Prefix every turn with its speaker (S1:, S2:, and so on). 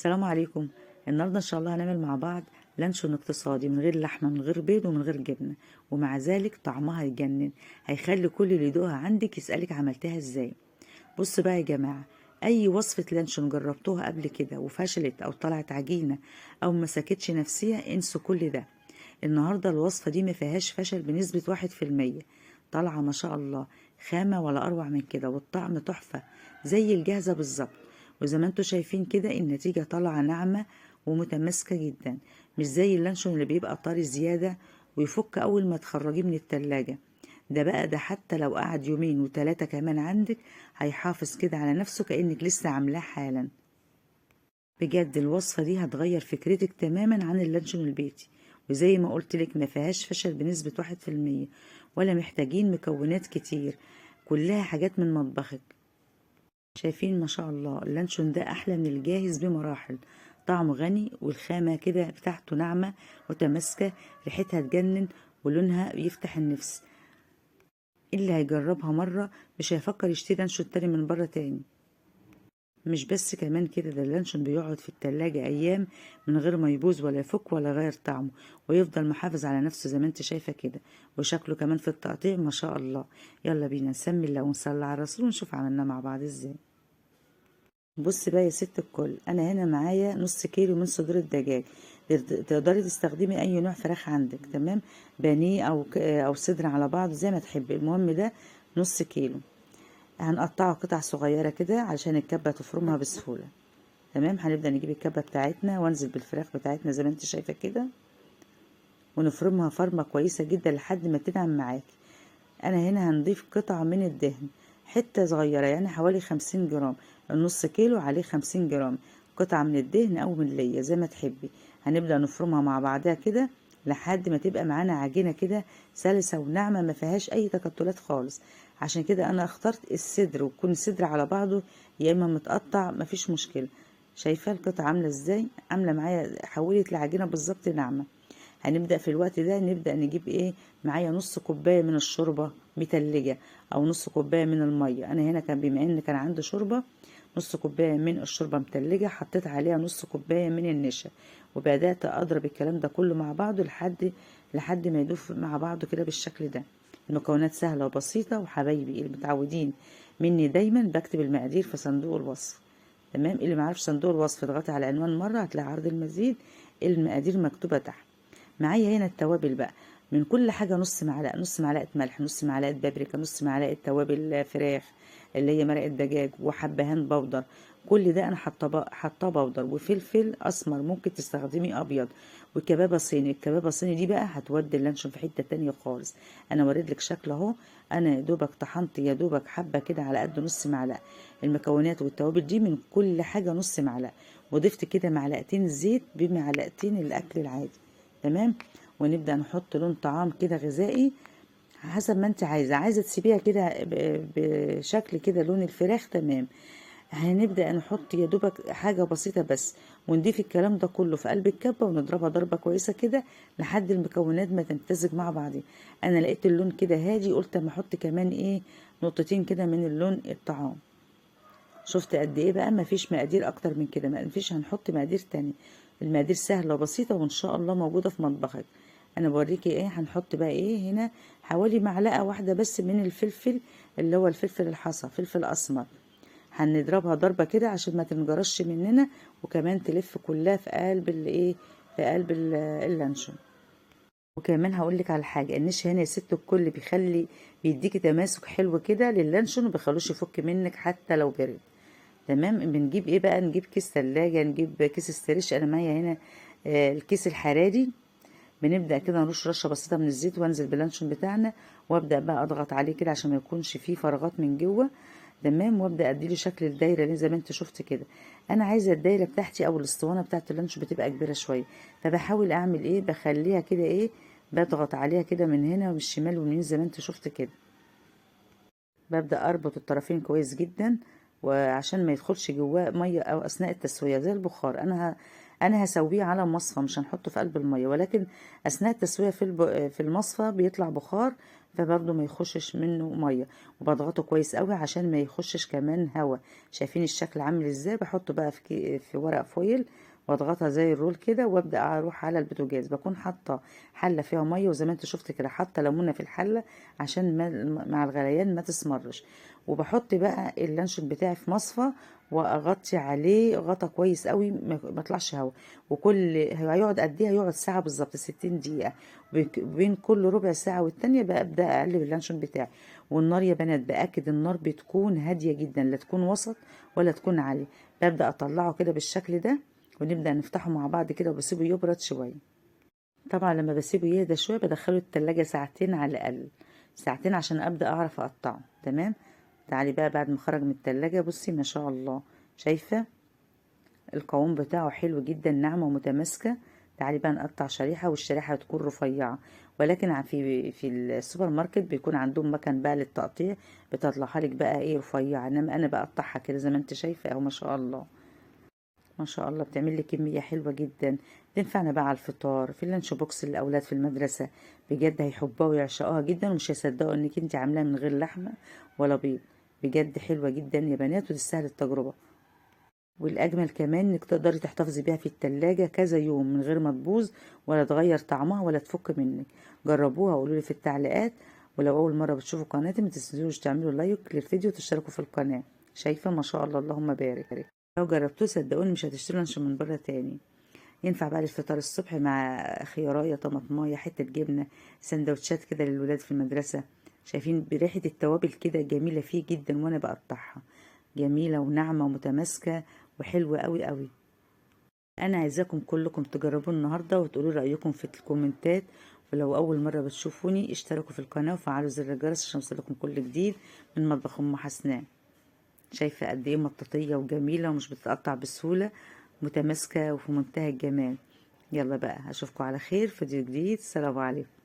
S1: السلام عليكم. النهارده ان شاء الله هنعمل مع بعض لانشون اقتصادي من غير لحمه، من غير بيض، ومن غير جبنه، ومع ذلك طعمها يجنن، هيخلي كل اللي يدوقها عندك يسالك عملتها ازاي. بص بقى يا جماعة، اي وصفه لانشون جربتوها قبل كده وفشلت او طلعت عجينه او ما سكتش نفسيها، انسوا كل ده. النهارده الوصفة دي ما فيهاش فشل بنسبة 1%، طالعه ما شاء الله خامة ولا اروع من كده، والطعم تحفة زي الجاهزة بالظبط. وزي ما انتوا شايفين كده النتيجة طالعه ناعمة ومتماسكه جدا، مش زي اللانشون اللي بيبقى طري زيادة ويفك اول ما تخرجيه من التلاجة. ده بقى ده حتى لو قعد يومين وتلاتة كمان عندك هيحافظ كده على نفسه كأنك لسه عاملاه حالا. بجد الوصفة دي هتغير فكرتك تماما عن اللانشون البيتي، وزي ما قلت لك ما فيهاش فشل بنسبة 1%، ولا محتاجين مكونات كتير، كلها حاجات من مطبخك. شايفين ما شاء الله اللانشون ده احلى من الجاهز بمراحل، طعمه غني والخامة كده بتاعته ناعمة متماسكة، ريحتها تجنن ولونها بيفتح النفس. اللي هيجربها مرة مش هيفكر يشتري لانشون تاني من بره تاني. مش بس كمان كده، ده اللانشون بيقعد في التلاجة ايام من غير ما يبوظ ولا يفك ولا يغير طعمه، ويفضل محافظ على نفسه زي ما انت شايفة كده، وشكله كمان في التقطيع ما شاء الله. يلا بينا نسمي الله ونصلي على الرسول ونشوف عملناه مع بعض ازاي. بص بقى يا ست الكل، انا هنا معايا نص كيلو من صدور الدجاج، تقدري تستخدمي اي نوع فراخ عندك، تمام، بانيه او صدر على بعض زي ما تحبي. المهم ده نص كيلو، هنقطعه قطع صغيرة كده علشان الكبه تفرمها بسهولة. تمام، هنبدا نجيب الكبه بتاعتنا وانزل بالفراخ بتاعتنا زي ما انت شايفه كده، ونفرمها فرمه كويسة جدا لحد ما تنعم معاكي. انا هنا هنضيف قطعه من الدهن، حتة صغيرة يعني حوالي 50 جرام، النص كيلو عليه 50 جرام قطعه من الدهن او من الليه زي ما تحبي. هنبدا نفرمها مع بعضها كده لحد ما تبقى معانا عجينه كده سلسه وناعمه ما فيهاش اي تكتلات خالص. عشان كده انا اخترت الصدر، ويكون الصدر على بعضه يا اما متقطع مفيش مشكلة. شايفه القطعة عامله ازاي؟ عامله معايا حولت العجينة بالظبط ناعمة. هنبدا في الوقت ده نبدا نجيب ايه معايا، نص كوباية من الشوربة متلجه او نص كوباية من المية. انا هنا كان بما ان كان عندي شوربة، نص كوباية من الشوربة متلجه، حطيت عليها نص كوباية من النشا، وبدات اضرب الكلام ده كله مع بعضه لحد ما يدوب مع بعضه كده بالشكل ده. المكونات سهلة وبسيطة، وحبايبي اللي متعودين مني دايما بكتب المقادير في صندوق الوصف. تمام، اللي معرفش صندوق الوصف اضغطي على العنوان مرة هتلاقي عرض المزيد، المقادير مكتوبة تحت. معايا هنا التوابل بقى، من كل حاجة نص معلقه، نص معلقه ملح، نص معلقه بابريكا، نص معلقه توابل فراخ اللي هي مرقه دجاج، وحبهان بودر. كل ده انا حاطاه بودر، وفلفل اسمر ممكن تستخدمي ابيض، وكبابه صيني. الكبابه الصيني دي بقى هتودي اللانشون في حتة تانية خالص. انا وريت لك شكل اهو، انا يا دوبك طحنت يا دوبك حبه كده على قد نص معلقه. المكونات والتوابل دي من كل حاجة نص معلقه، وضفت كده معلقتين زيت بمعلقتين الاكل العادي. تمام، ونبدا نحط لون طعام كده غذائي حسب ما انت عايزه، عايزه تسيبيها كده بشكل كده لون الفراخ. تمام، هنبدا نحط يا دوبك حاجة بسيطة بس، ونضيف الكلام ده كله في قلب الكبه ونضربها ضربه كويسة كده لحد المكونات ما تمتزج مع بعضها. انا لقيت اللون كده هادي، قلت اما احط كمان ايه نقطتين كده من اللون الطعام. شفت قد ايه بقى؟ مفيش مقادير اكتر من كده، مفيش هنحط مقادير تانية. المقادير سهلة وبسيطة وان شاء الله موجودة في مطبخك. انا بوريكي ايه هنحط بقى ايه هنا، حوالي معلقه واحدة بس من الفلفل اللي هو الفلفل الحصى، فلفل اسمر. هنضربها ضربه كده عشان ما تنجرش مننا، وكمان تلف كلها في قلب الايه، في قلب اللانشون. وكمان هقول لك على حاجة، النشا هنا يا ست الكل بيديكي تماسك حلو كده للانشون، وبيخلوش يفك منك حتى لو برد. تمام، بنجيب ايه بقى؟ نجيب كيس ثلاجه، نجيب كيس stretch. انا معايا هنا الكيس الحراري. بنبدا كده نرش رشه بسيطة من الزيت، وانزل باللانشون بتاعنا، وابدا بقى اضغط عليه كده عشان ما يكونش فيه فراغات من جوه. تمام، وابدا اديله شكل الدايرة اللي زي ما انت شفت كده. انا عايزه الدايرة بتاعتي او الاسطوانة بتاعت اللانشون بتبقى كبيرة شوية، فبحاول اعمل ايه، بخليها كده ايه، بضغط عليها كده من هنا ومن الشمال واليمين زي ما انت شفت كده. ببدا اربط الطرفين كويس جدا، وعشان ما يدخلش جواه مية او اثناء التسوية زي البخار. انا هسويه على مصفى، مش هنحطه في قلب المية، ولكن اثناء التسوية في المصفى بيطلع بخار، فبرضه ما يخشش منه مية، وبضغطه كويس قوي عشان ما يخشش كمان هوا. شايفين الشكل عامل ازاي؟ بحطه بقى في ورق foil واضغطها زي ال roll كده، وابدا اروح على البوتاجاز. بكون حاطه حله فيها مية، وزي ما انت شفت كده حاطه ليمونه في الحلة عشان مع الغليان ما تسمرش. وبحط بقى اللانشون بتاعي في مصفى واغطي عليه غطا كويس قوي ما يطلعش هوا. وكل هيقعد قد ايه؟ هيقعد ساعة بالظبط، 60 دقيقة. بين كل ربع ساعة والتانية بقى ابدا اقلب اللانشون بتاعي. والنار يا بنات باكد النار بتكون هادية جدا، لا تكون وسط ولا تكون عالية. ببدا اطلعه كده بالشكل ده، ونبدا نفتحه مع بعض كده، وبسيبه يبرد شوية. طبعا لما بسيبه يهدى شوية بدخله التلاجة ساعتين على الاقل، ساعتين عشان ابدا اعرف اقطعه. تمام. تعالي بقى بعد ما خرج من التلاجة، بصي ما شاء الله، شايفه القوام بتاعه حلو جدا، ناعمة ومتماسكه. تعالي بقى نقطع شريحة، والشريحه هتكون رفيعة، ولكن في السوبر ماركت بيكون عندهم مكان بقى للتقطيع، بتطلعها لك بقى ايه رفيعة، انما انا بقطعها كده زي ما انت شايفه اهو. ما شاء الله ما شاء الله، بتعمل لي كمية حلوة جدا، تنفعنا بقى على الفطار، في ال lunch box للاولاد في المدرسة. بجد هيحبوها ويعشقوها جدا، ومش هيصدقوا انك انت عاملاها من غير لحمه ولا بيض. بجد حلوة جدا يا بنات، وتستاهل التجربة. والاجمل كمان انك تقدري تحتفظي بيها في التلاجة كذا يوم من غير ما تبوظ ولا تغير طعمها ولا تفك منك. جربوها وقولوا لي في التعليقات. ولو اول مرة بتشوفوا قناتي ما تنسوش تعملوا like للفيديو وتشتركوا في القناة. شايفه ما شاء الله، اللهم بارك. لو جربتوه صدقوني مش هتشتروا لانشون من بره تاني. ينفع بقى للفطار الصبح مع خيارايه، طماطمايه، حتة جبنه، سندوتشات كده للولاد في المدرسة. شايفين بريحه التوابل كده جميلة فيه جدا، وانا بقطعها جميلة وناعمه ومتماسكه وحلوه قوي قوي. انا عايزاكم كلكم تجربوا النهارده وتقولوا رايكم في الكومنتات. ولو اول مرة بتشوفوني اشتركوا في القناة وفعلوا زر الجرس عشان يوصلكم كل جديد من مطبخ ام حسناء. شايفه قد ايه مطاطيه وجميلة ومش بتتقطع بسهولة، متماسكة وفي منتهى الجمال. يلا بقى اشوفكم على خير في فيديو جديد. السلام عليكم.